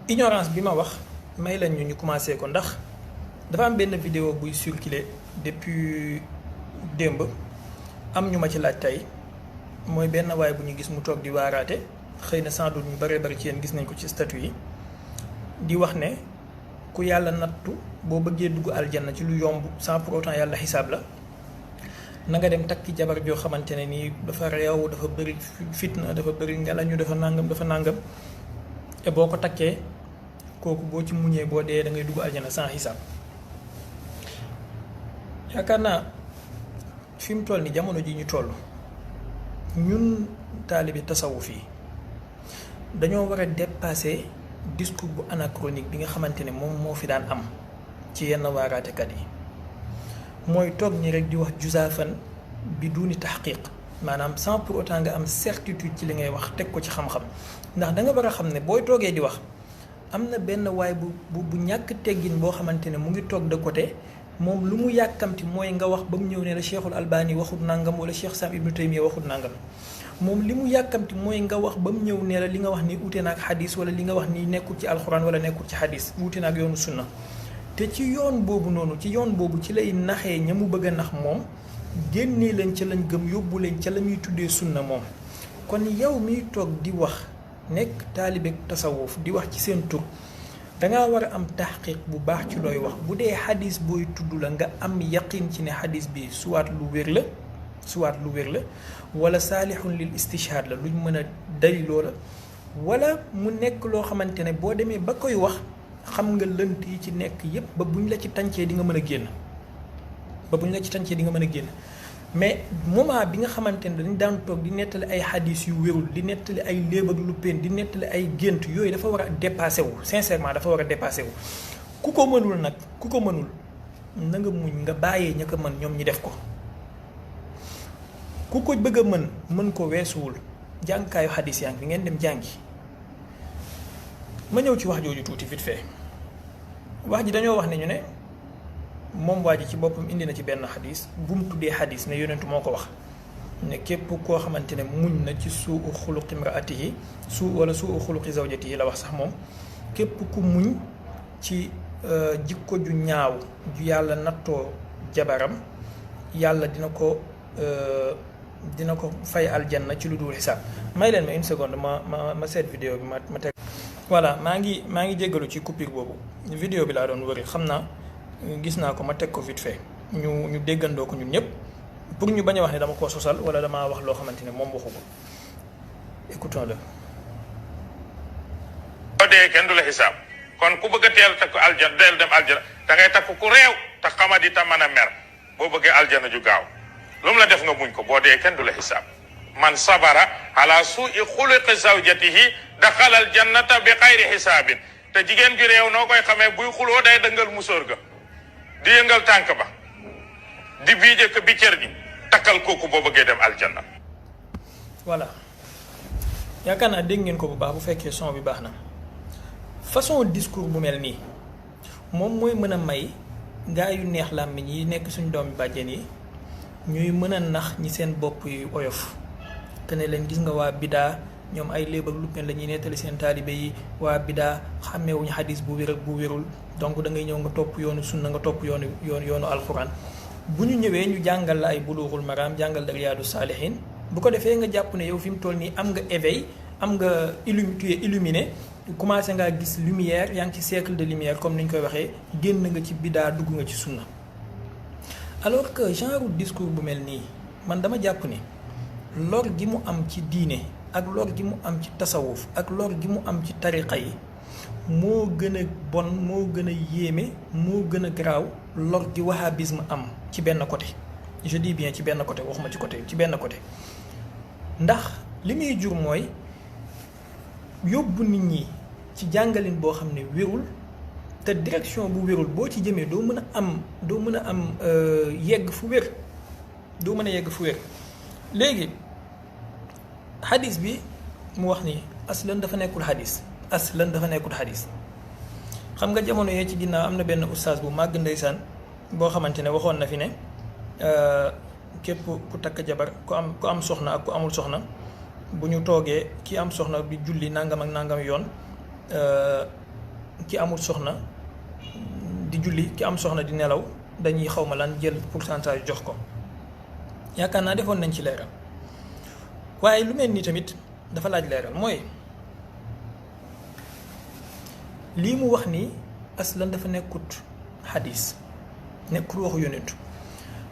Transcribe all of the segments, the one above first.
ignorance bi ma wax may lañ ñu commencé ko ndax dafa am benn vidéo buy circuler depuis démb am ñu ma ci laaj tey mooy benn waay bu ñu gis mu toog di waaraate xëy na sans doute ñu bëree bëri ci yéen gis nañ ko ci statut yi di wax ne ku yàlla nattu boo bëggee dugg aljanna ci lu yomb sans pour autant yàlla xisaab la na nga dem takki jabar joo xamante ne nii dafa réew dafa bëri fitna dafa bëri ngelañu dafa nàngam te boo ko takkee kooku boo ci muñee boo dee da ngay dugg aljana sans xisaab yaakaar naa fi mu toll ni jamono ji ñu toll ñun taalibi tasawuf yi dañoo war a dépasser discours bu anachronique bi nga xamante ne moom moo fi daan am ci yenn waaraatekat yi mooy toog ñi rek di wax jusaafan bi duuni taxqiq maanaam sans pour autant nga am certitude ci li ngay wax teg ko ci xam-xam ndax da nga war a xam ne booy toogee di wax am na benn waay bu ñàkk teggin boo xamante ne mu ngi toog de côté moom lu mu yàkkamti mooy nga wax ba mu ñëw ne la Cheikhul Albani waxut nangam wala Cheikh Sam Ibnu Taymiya waxut nangam moom li mu yàkkamti mooy nga wax ba mu ñëw ne la li nga wax ni ute na ak xadis wala li nga wax ni nekkul ci alxuraan wala nekkul ci xadis ute na ak yoonu sunna te ci yoon boobu noonu ci yoon boobu ci lay naxee ña mu bëgg a nax moom génnee leen ca lañ gëm yóbbu leen ca la muy tuddee sunna moom kon yow miy toog di wax nekk taalibe tasawuf di wax ci seen tur dangaa war a am taxqiq bu baax ci looy wax bu dee xadis booy tudd la nga am yaqin ci ne xadis bi suwaat lu wér la wala saalihun lil istishhaad la luñ mën a daliloo la wala mu nekk loo xamante ne boo demee ba koy wax xam nga lënt yi ci nekk yépp ba buñ la ci tàncee di nga mën a génn mais moment bi nga xamante ne dañ daan toog di nettali ay xadis yu wérul di nettali ay léeb ak luppeen di nettali ay gént yooyu dafa war a dépassé wu sincèrement dafa war a dépassé wu ku ko mënul na nga muñ nga bàyyee ña ko mën ñoom ñi def ko ku ko bëgg a mën ko weesuwul jàngkaayu xadis yaa ngi fi ngeen dem jàngi ma ñëw ci wax jooju tuuti vite fait wax ji dañoo wax ne ñu ne moom waa ji ci boppam indi na ci benn xadis bu mu tuddee xadis ne yonentu moo ko wax ne képp koo xamante ne muñ na ci suu xuluqi imraatihi suu xuluqi zawjatihi la wax sax moom képp ku muñ ci jikko ju ñaaw ju yàlla nattoo jabaram yàlla dina ko fay aljanna ci lu dul xisaab may leen ma une seconde ma seet vidéo bi ma teg voilà maa ngi jéggalu ci coupure boobu vidéo bi laa doon wëri xam naa gis naa ko ma teg ko vite fait ñu déggandoo ko ñun ñëpp pour ñu bañ a wax ne dama koo sosal wala damaa wax loo xamante ne moom waxu ko écoutons-le. boo dee kenn du la xisaab kon ku bëgg a teel takk aljana del dem aljana da ngay takk ku réew te xamadi ta mën a mer boo bëggee aljana ju gaaw lu mu la def nga muñ ko boo dee kenn du la xisaab man sabara ala suui xuluqi zawjatihi daxala aljannata bi xayri xisaabin te jigéen ju réew noo koy xamee buy xuloo day dëngal musóor ga di yëngal tànk ba di biije ko bi cër gi takkal kooku boo bëggee dem aljanna. voilà yaakaar naa dégg ngeen ko bu baax bu fekkee son bi baax na façon discours bu mel nii moom mooy mën a may gaa yu neex làmmiñ yi nekk suñ doomi bàjjen yi ñuy mën a nax ñi seen bopp yu oyof te ne leen gis nga waa bidaa ñoom ay léeb ak luppeen la ñuy nettali seen taalibe yi waa bidaa xàmmeewuñu xadis bu wér ak bu wérul donc da ngay ñëw nga topp yoonu sunna nga topp yoonu alxuraan bu ñu ñëwee ñu jàngal la ay buluuxul maraam jàngal la riyaadu saalihin bu ko defee nga jàpp ne yow fi mu toll nii am nga éveil am nga tu es illuminé commencé ngaa gis lumière yaa ngi ci siècle de lumière comme ni ñu koy waxee génn nga ci bidaa dugg nga ci sunna alors que genre discours bu mel nii man dama jàpp ni lor gi mu am ci diine ak lor gi mu am ci tasawuf ak lor gi mu am ci tariqa yi moo gën a bon moo gën a yéeme moo gën a garaaw lor gi wahhabisme am ci benn côté je dis bien ci benn côté waxuma ci benn côté ndax li muy jur mooy yóbbu nit ñi ci jàngalin boo xam ne wérul te direction bu wérul boo ci jëmee doo mën a am yegg fu wér doo mën a yegg fu wér léegi xadis bi mu wax ni aslan dafa nekkul xadis xam nga jamono yee ci ginnaaw am na benn ustaas bu màgg ndeysaan boo xamante ne waxoon na fi ne képp ku takk jabar ku am soxna ak ku amul soxna bu ñu toogee ki am soxna bi julli nangam ak nangam yoon ki amul soxna di julli ki am soxna di nelaw dañuy xawma lan jël pourcentage jox ko yaakaar naa defoon nañ ci leeral waaye lu mel nii tamit dafa laaj leeral mooy lii mu wax ni aslan dafa nekkut xadis nekkul waxu yonentu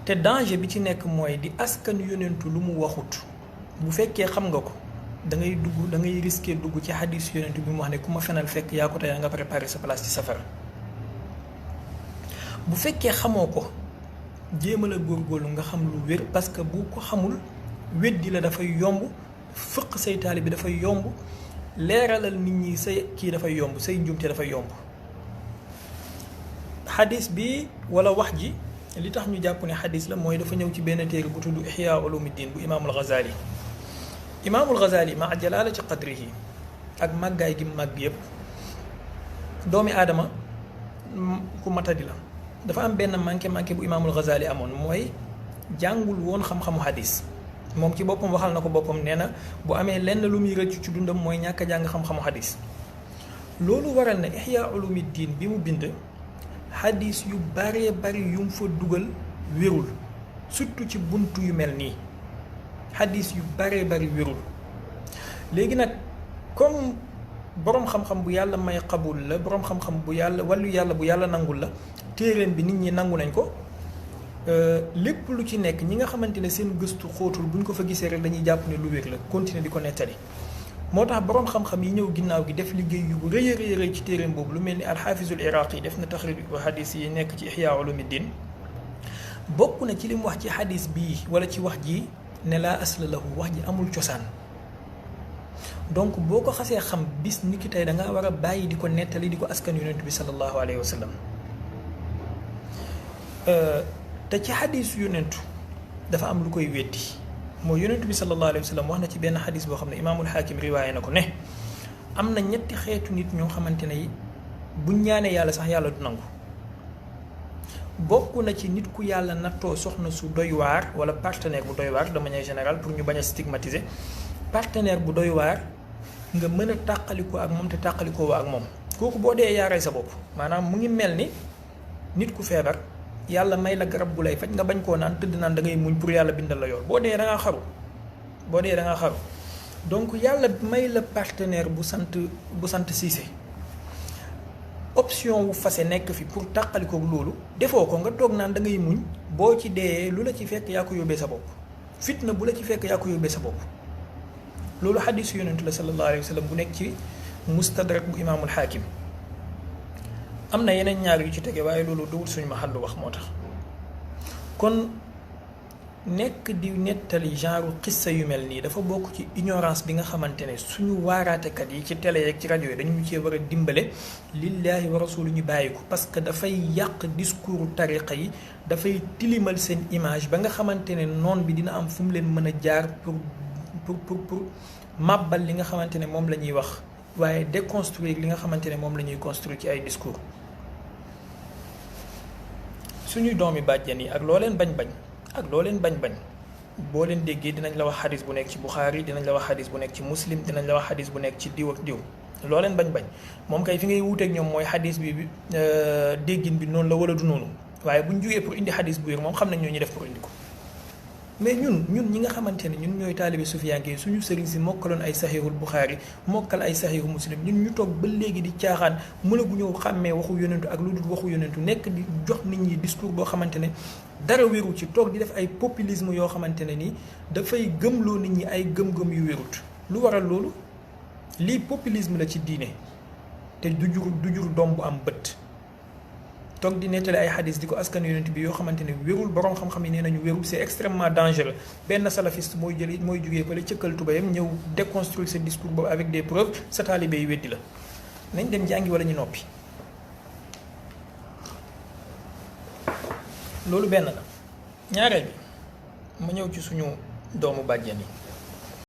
te danger bi ci nekk mooy di askan yonentu lu mu waxut bu fekkee xam nga ko da ngay risqué dugg ci xadis yonentu bi mu wax ne ku ma fenal fekk yaa ko tey nga préparé sa place ci safara bu fekkee xamoo ko jéemal a góorgóorlu nga xam lu wér parce que bu ko xamul weddi la dafay yomb fëq say taali bi dafay yomb leeralal nit ñi say kii dafay yomb say njumte dafay yomb xadis bi wala wax ji li tax ñu jàpp ne xadis la mooy dafa ñëw ci benn téere bu tudd Ihya Ulumuddin bu imaamul Ghazali imaamul Ghazali ma jalaala ci qadrihi ak màggaay gi màgg yépp doomi aadama ku matadi la dafa am benn manqué bu imaamul Ghazali amoon mooy jàngul woon xam-xamu xadis moom ci boppam waxal na ko boppam nee na bu amee lenn lu muy rëcc ci dundam mooy ñàkk a jàng xam-xamu xadis loolu waral na Ihya Ulumuddin bi mu bind xadis yu baree bari yu mu fa dugal wérul surtout ci buntu yu mel nii xadis yu baree bari wérul léegi nag comme boroom xam-xam bu yàlla may xabul la boroom xam-xam bu yàlla wàllu yàlla bu yàlla nangul la téeréem bi nit ñi nangu nañ ko lépp lu ci nekk ñi nga xamante ne seen gëstu xóotul buñ ko fa gisee rek dañuy jàpp ne lu wér la continuer di ko nettali moo tax boroom xam-xam yi ñëw ginnaaw gi def liggéey yu rëy a rëy ci téeréem boobu lu mel ni alxaafizul iraqi def na taxrij xadis yi nekk ci Ihya Ulumuddin bokk na ci li mu wax ci xadis bii wala ci wax ji ne laa asla lahu wax ji amul cosaan donc boo ko xasee xam bis ni ki tey da ngaa war a bàyyi di ko nettali di ko askan yonent bi sallallahu alayhi wa sallam te ci xadis yonentu dafa am lu koy weddi mooy yonentu bi sallallahu alayhi wa sallam wax na ci benn xadis boo xam ne imaamul xaakim riwaaye na ko ne am na ñetti xeetu nit ñoo xamante ne buñ ñaanee yàlla sax yàlla du nangu bokk na ci nit ku yàlla nattoo soxna su doy waar wala partenaire bu doy waar de manière générale pour ñu bañ a stigmatiser partenaire bu doy waar nga mën a tàqalikoo ak moom te tàqalikoo ak moom kooku boo dee yaa rey sa bopp maanaam mu ngi mel ni nit ku feebar yàlla may la garab bu lay faj nga bañ koo naan tëdd naan da ngay muñ pour yàlla bindal la yoon boo dee da ngaa xaru donc yàlla may la partenaire bu sant Cissé option wu fase nekk fi pour tàqalikoog loolu defoo ko nga toog naan da ngay muñ boo ci dee lu la ci fekk yaa ko yóbbee sa bopp fitna bu la ci fekk yaa ko yóbbee sa bopp loolu xadisu yonentu la sallallahu alayhi wa sallam bu nekk ci mustadrak bu imaamul xaakim am na yeneen ñaar yu ci tege waaye loolu dugul suñu ma xallu wax moo tax kon nekk di nettali genre xissa yu mel nii dafa bokk ci ignorance bi nga xamante ne suñu waaraatekat yi ci télé yeeg ci rajo yi dañu cee war a dimbale lillahi wa rasulu ñu bàyyi ko parce que dafay yàq discours tariqa yi dafay tilimal seen image ba nga xamante ne noon bi dina am fu mu leen mën a jaar pour màbbal li nga xamante ne moom la ñuy wax waaye déconstruire li nga xamante ne moom la ñuy construire ci ay discours suñuy doomi bàjjen yi ak loo leen bañ-bañ ak loo leen bañ-bañ boo leen déggee dinañ la wax xadis bu nekk ci Buxaari dinañ la wax xadis bu nekk ci Muslim dinañ la wax xadis bu nekk ci diw ak diw loo leen bañ-bañ moom kay fi ngay wuuteeg ñoom mooy xadis bi déggin bi noonu la wala du noonu waaye buñ jugee pour indi xadis bu wér moom xam nañ ñoo ñu def pour indi ko mais ñun ñi nga xamante ne ñun ñooy taalibe sufiyanke yi suñu sëriñ si mokkaloon ay saxiixul Buxaari mokkal ay saxiixu Muslim ñun ñu toog ba léegi di caaxaan mënaguñoo xàmmee waxu yonentu ak lu dul waxu yonentu nekk di jox nit ñi discours boo xamante ne dara wéru ci toog di def ay populisme yoo xamante ne nii dafay gëmloo nit ñi ay gëm-gëm yu wérut lu waral loolu lii populisme la ci diine te du jur doom bu am bët toog di nettali ay xadis di ko askan yonent bi yoo xamante ne wérul borom xam-xam yi nee nañu wérul c'est extrêmement dangereux benn salafiste mooy jugee fële cëkkal tubayam ñëw déconstruire ce discours boobu avec des preuves sa taalibe yi weddi la nañ dem jàngi wala ñu noppi loolu benn la ñaareel bi ma ñëw ci suñu doomu bàjjen yi